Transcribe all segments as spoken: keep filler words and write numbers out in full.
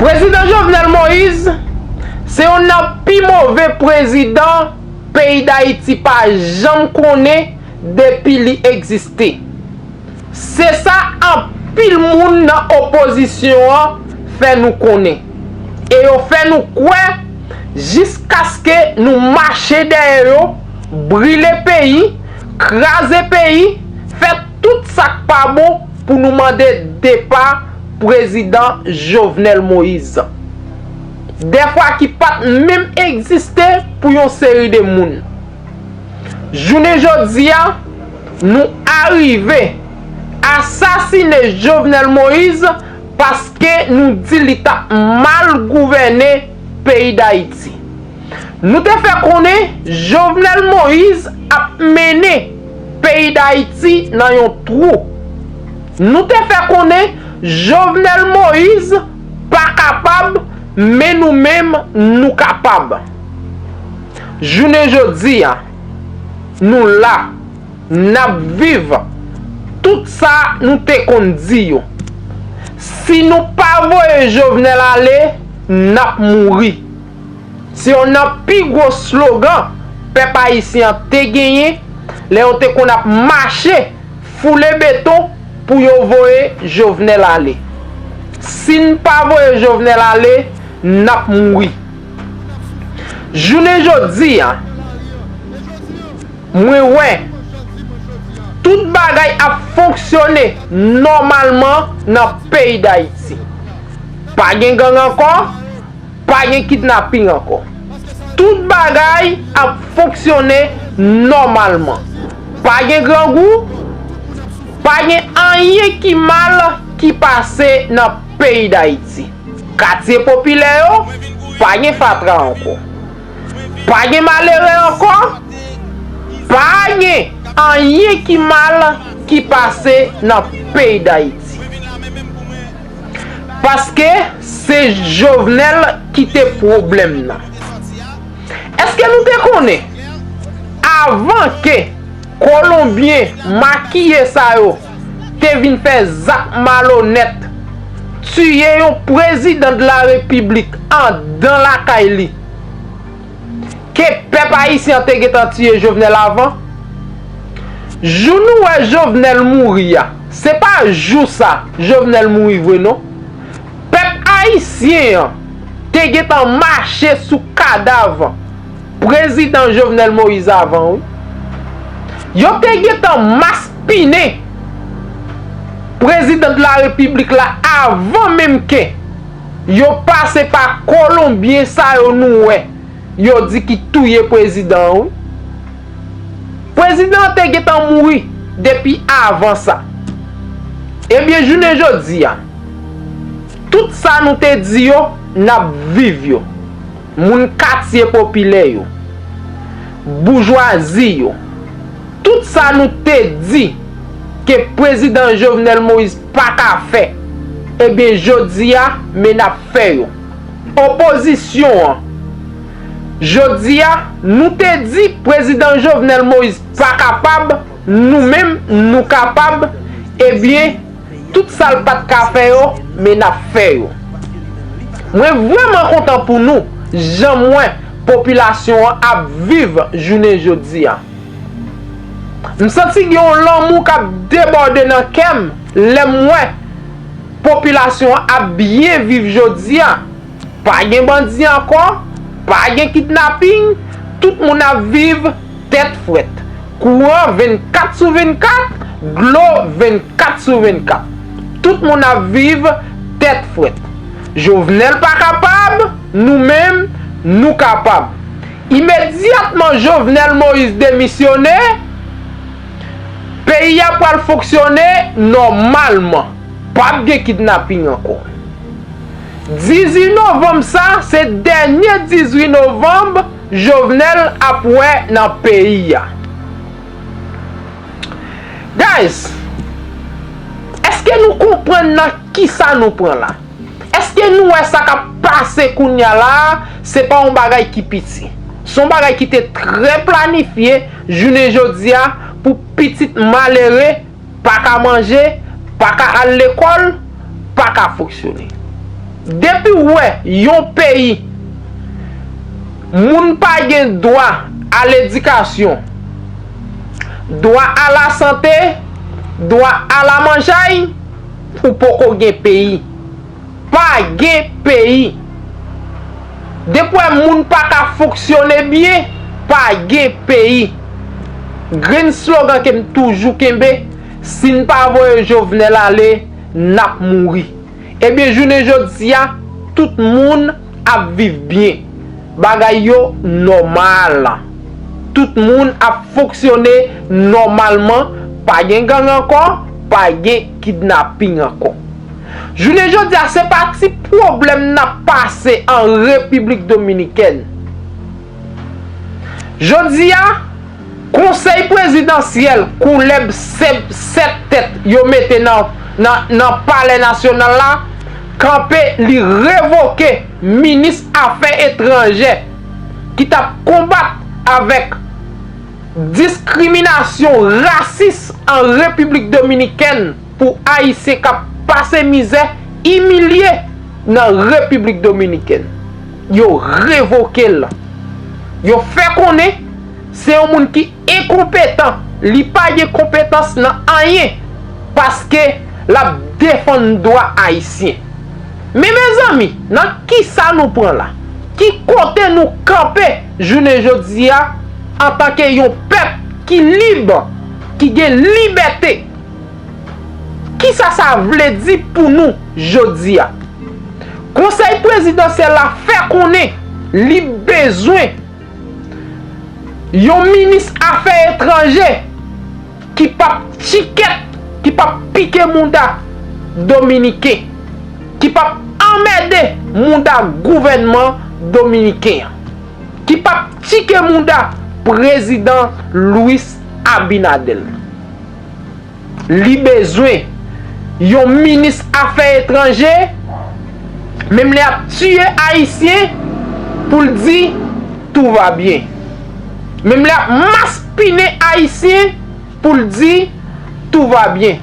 Prezidan Jovenel Moïse se youn nan pi move prezidan peyi Dayiti pa janm konnen depi li egziste. Se sa anpil moun nan opozisyon an fè nou konnen. E yo fè nou kwè jiskaske nou mache dèyè yo, brile peyi, kraze peyi, fè tout sa k pa bon pou nou mande depa prezidan Jovenel Moïse. Dèfwa ki pa t menm egziste pou yon seri de moun. Jounen jodi a, nou arive asasine Jovenel Moïse paske nou di li t ap mal gouvène peyi Dayiti. Nou te fè konnen Jovenel Moïse ap mennen peyi Dayiti nan yon twou. Nou te fè konnen Jovenel Moïse pa kapab, men nou menm, nou kapab. Jounen jodi a, nou la, n ap viv tout sa nou te konn di yo. Si nou pa voye Jovenel ale, n ap mouri. Se youn nan pi gwo slogan pèp ayisyen an te genyen lè yo te konn ap mache foule beton pou yo voye Jovenel ale. Si n pa voye Jovenel ale, n ap mouri. Jounen jodi a, mwen wè tout bagay ap fonksyone nòmalman nan peyi Dayiti. Pa gen gang ankò, pa gen kidnaping ankò. Tout bagay ap fonksyone nòmalman. Pa gen grangou, pa gen anyen ki mal ki pase nan peyi Dayiti. Katye popilè yo, pa gen fatra ankò. Pa gen malere ankò, pa gen anyen ki mal ki pase nan peyi Dayiti. Paske se Jovenel ki te pwoblèm nan. Èske nou te konnen, avan ke Kolonbyen makiye sa yo te vin fè zak malonèt, tiye yon prezidan de la repiblik andan lakay li, ke pèp ayisyen an te gentan tiye Jovenel avan? Jou nou wè Jovenel mouri a, se pa jou sa Jovenel mouri vre non. Pèp ayisyen an te gentan mache sou kadav prezidan Jovenel Moïse avan, wi. Yo te gentan maspinen prezidan de la repiblik la avan menm ke yo pase pa Kolonbyen sa yo nou wè yo di ki touye prezidan an, wi. Prezidan an te gentan mouri depi avan sa. Ebyen, jounen jodi a, tout sa nou te di yo, n ap viv yo. Moun katye popilè yo, boujwazi yo, tout sa nou te di ke prezidan Jovenel Moïse pa ka fè, ebyen, jodi a, men n ap fè yo. Opozisyon an, jodi a, nou te di prezidan Jovenel Moïse pa kapab, nou menm, nou kapab, ebyen, tout sa l pa t ka fè yo, men n ap fè yo. Mwen vrèman kontan pou nou, jan m wè popilasyon an ap viv jounen jodi a. M santi gen yon lanmou k ap debòde nan kè m lè m wè popilasyon an ap byen viv jodi a. Pa gen bandi ankò, pa gen kidnaping, tout moun ap viv tèt frèt. Kouran vennkat sou vennkat, dlo vennkat sou vennkat. Tout moun ap viv tèt frèt. Jovenel pa kapab, nou menm, nou kapab. Imedyatman Jovenel Moïse demisyone, peyi a pral fonksyone nòmalman. P ap gen kidnaping ankò. Dizuit novanm sa, se dènye dizuit novanm Jovenel ap wè nan peyi a. Guys, èske nou konprann nan kisa nou pran la? Èske nou wè sa k ap pase kounye a la a? Se pa yon bagay ki piti. Se yon bagay ki te trè planifye jounen jodi a pou pitit malere pa ka manje, pa ka al lekòl, pa ka fonksyone. Depi w wè yon peyi, moun pa gen dwa a ledikasyon, dwa a lasante, dwa a lamanjay, ou poko gen peyi. Pa gen peyi. Depi w wè moun pa ka fonksyone byen, pa gen peyi. Grenn slogan ke m toujou kenbe, si n pa voye Jovenel ale, n ap mouri. Ebyen, jounen jodi a, tout moun ap viv byen. Bagay yo nòmal. Tout moun ap fonksyone nòmalman. Pa gen gang ankò, pa gen kidnaping ankò. Jounen jodi a, se pa ti pwoblèm n ap pase an Repiblik Dominikèn. Jodi a, Konsèy prezidansyèl koulèb sèt tèt yo mete nan, nan, nan Palè Nasyonal la kanpe, li revoke minis afè etranjè ki t ap konbat avèk diskriminasyon rasis an Repiblik Dominikèn pou Ayisyen k ap pase mizè, imilye nan Repiblik Dominikèn. Yo revoke l. Yo fè konnen se yon moun ki enkonpetan, li pa gen konpetans nan anyen, paske l ap defann dwa Ayisyen. Men mezanmi, nan kisa nou pran la? Ki kote nou kanpe jounen jodi a antanke yon pèp ki lib, ki gen libète? Kisa sa vle di pou nou jodi a? Konsèy prezidansyèl la fè konnen li bezwen yon minis afè etranjè ki p ap tchikèt, ki p ap pike mouda dominiken, ki p ap anmède mouda gouvènman dominiken an, ki p ap tchike mouda prezidan Luis Abinader. Li bezwen yon minis afè etranjè, menm lè ap tiye Ayisyen, pou l di tout va bien. Menm lè ap maspinen Ayisyen, pou l di tout va bien.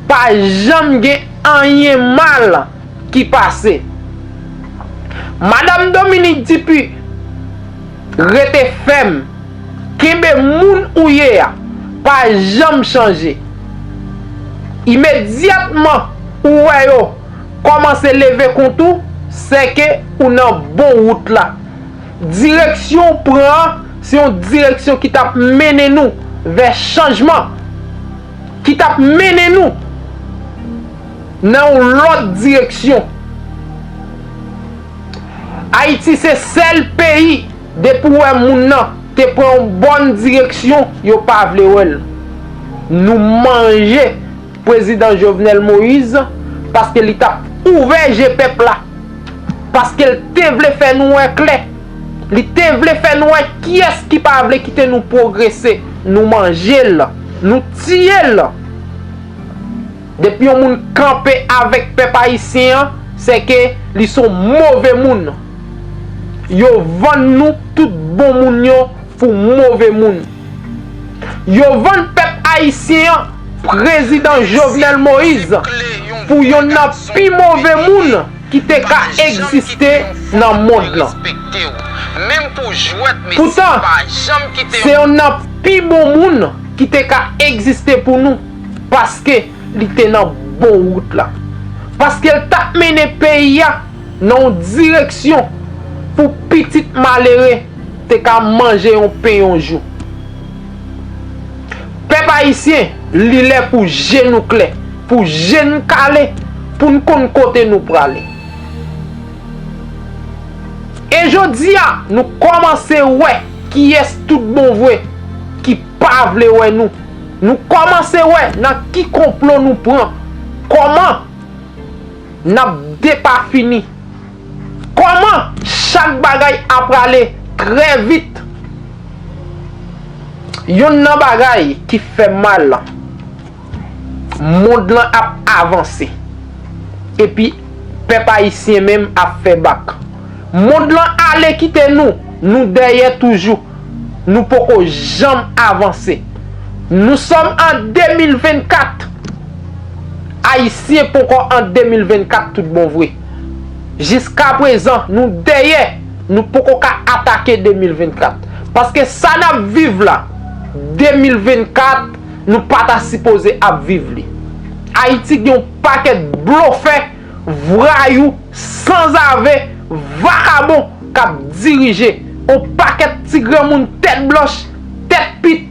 Pa janm gen anyen mal ki pase. Madanm Dominique Dupuy, rete fèm. Kenbe moun ou ye a. Pa janm chanje. Imedyatman ou wè yo kòmanse leve kont ou, sèke ou nan bon wout la. Direksyon w pran an, se yon direksyon ki t ap mennen nou vè chanjman, ki t ap mennen nou nan yon lòt direksyon. Ayiti se sèl peyi, depi w wè moun nan te pran yon bòn direksyon, yo pa vle wè l. Nou manje prezidan Jovenel Moïse paske li t ap ouvè je pèp la, paske l te vle fè nou wè klè, li te vle fè nou wè kiyès ki pa vle kite nou pwogrese. Nou manje l, nou tiye l. Depi yon moun kanpe avèk pèp ayisyen an, sèke li se yon move moun. Yo vann nou tout bon moun yo pou move moun. Yo vann pèp ayisyen an prezidan Jovenel Moïse pou yonn nan pi move moun ki te ka egziste nan mond lan. Poutan, se yonn nan pi bon moun ki te ka egziste pou nou, paske li te nan bon wout la. Paske l t ap mennen peyi a nan yon direksyon pou pitit malere te ka manje yon pen yon jou. Pèp ayisyen, li lè pou je nou klè, pou je n kale, pou n konn kote nou prale. E jodi a, nou kòmanse wè kiyès tout bon vre ki pa vle wè nou. Nou kòmanse wè nan ki konplo nou pran. Kòman n ap depafini. Kòman chak bagay ap prale trè vit. Yonn nan bagay ki fè mal, mond lan ap avanse. Epi pèp ayisyen menm ap fè bak. Mond lan ale kite nou, nou dèyè toujou. Nou poko janm avanse. Nous sommes en deux mille vingt-quatre. Ayisyen poko an de mil vennkat tout bon vre. Jiskaprezan, nou dèyè, nou poko ka atake de mil vennkat. Paske sa n ap viv la, de mil vennkat, nou pa ta sipoze ap viv li. Ayiti gen yon pakèt blofè, vwayou, sanzave, vakabon k ap dirije. Yon pakèt ti granmoun tèt blanch, tèt pit,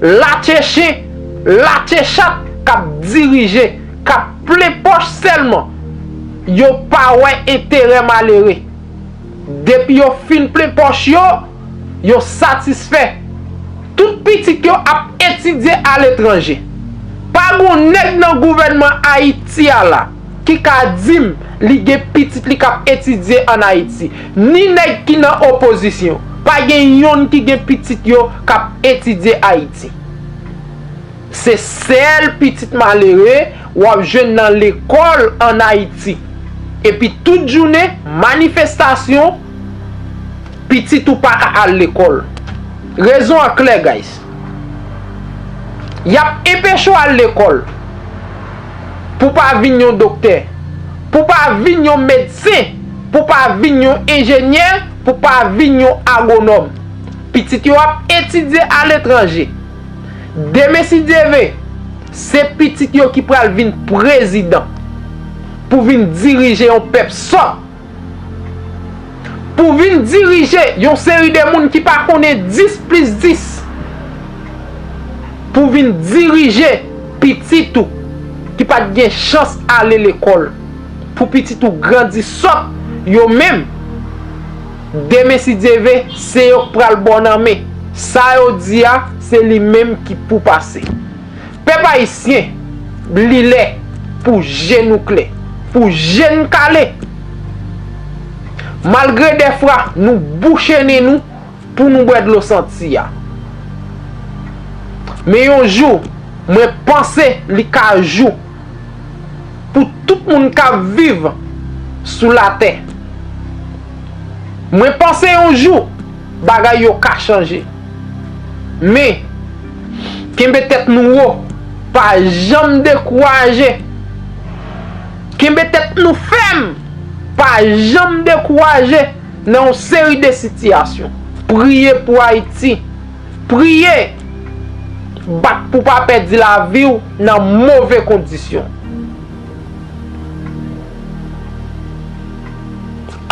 latche chen, latche chat k ap dirije, k ap plen pòch sèlman. Yo pa wè enterè malere. Depi yo fin plen pòch yo, yo satisfè. Tout pitit yo ap etidye aletranje. Pa gon nèg nan gouvènman Ayiti a la ki ka di m li gen pitit li k ap etidye ann Ayiti. Ni nèg ki nan opozisyon. Pa gen yonn ki gen pitit yo k ap etidye Ayiti. Se sèl pitit malere w ap jwenn nan lekòl ann Ayiti. Epi tout jounen, manifestasyon, pitit ou pa ka al lekòl. Rezon an klè, guys. Y ap enpeche w al lekòl pou w pa vin yon doktè, pou w pa vin yon medsen, pou w pa vin yon enjenyè, pou w pa vin yon agwonòm. Pitit yo ap etidye aletranje. Demen, si Dye vle, se pitit yo ki pral vin prezidan pou vin dirije yon pèp sòt, pou vin dirije yon seri de moun ki pa konnen dis plis dis, pou vin dirije pitit ou ki pa t gen chans ale lekòl, pou pitit ou grandi sòt, yo menm, demen, si Dye vle, se yo k pral ba w nan men. Sa yo di a, se li menm ki pou pase. Pèp ayisyen, li lè pou je nou klè, pou je n kale. Malgre dèfwa nou bouche nen nou pou nou bwè dlo santi a. Men yon jou, mwen panse li ka jou pou tout moun k ap viv sou latè. Mwen panse yon jou, bagay yo ka chanje. Men, kenbe tèt nou wo, pa janm dekouraje. Kenbe tèt nou fèm, pa janm dekouraje nan yon seri de sitiyasyon. Priye pou Ayiti. Priye. Bat pou w pa pèdi lavi w nan move kondisyon.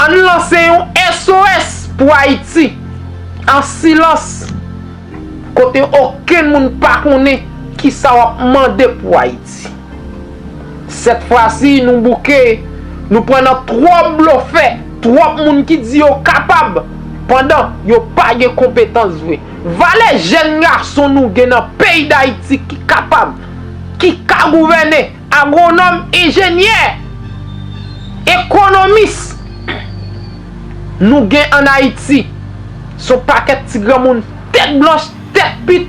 Ann lanse yon S O S pou Ayiti, an silans, kote okenn moun pa konnen kisa w ap mande pou Ayiti. Sèt fwa si, nou bouke, nou pran nan twòp blofè, twòp moun ki di yo kapab, pandan yo pa gen konpetans vre. Valè jèn gason nou gen nan peyi Dayiti ki kapab, ki ka gouvène, agwonòm, enjenyè, ekonomis, nou gen ann Ayiti, se yon pakèt ti granmoun tèt blanch, tèt pit,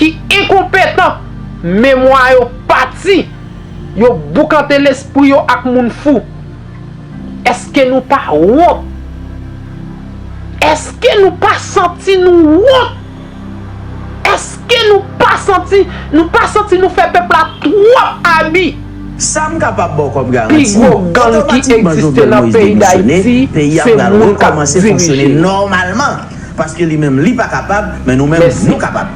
ki enkonpetan, memwa yo pati, yo boukante lespri yo ak moun fou. Èske nou pa wont? Èske nou pa santi nou wont? Èske nou pa santi, nou pa santi nou fè pèp la twòp abi? Sa m kapab ba w kòm garanti, otomatikman Jovenel Moïse demisyone, peyi a pral rekòmanse fonksyone nòmalman. Paske li menm, li pa kapab, men nou menm, nou kapab.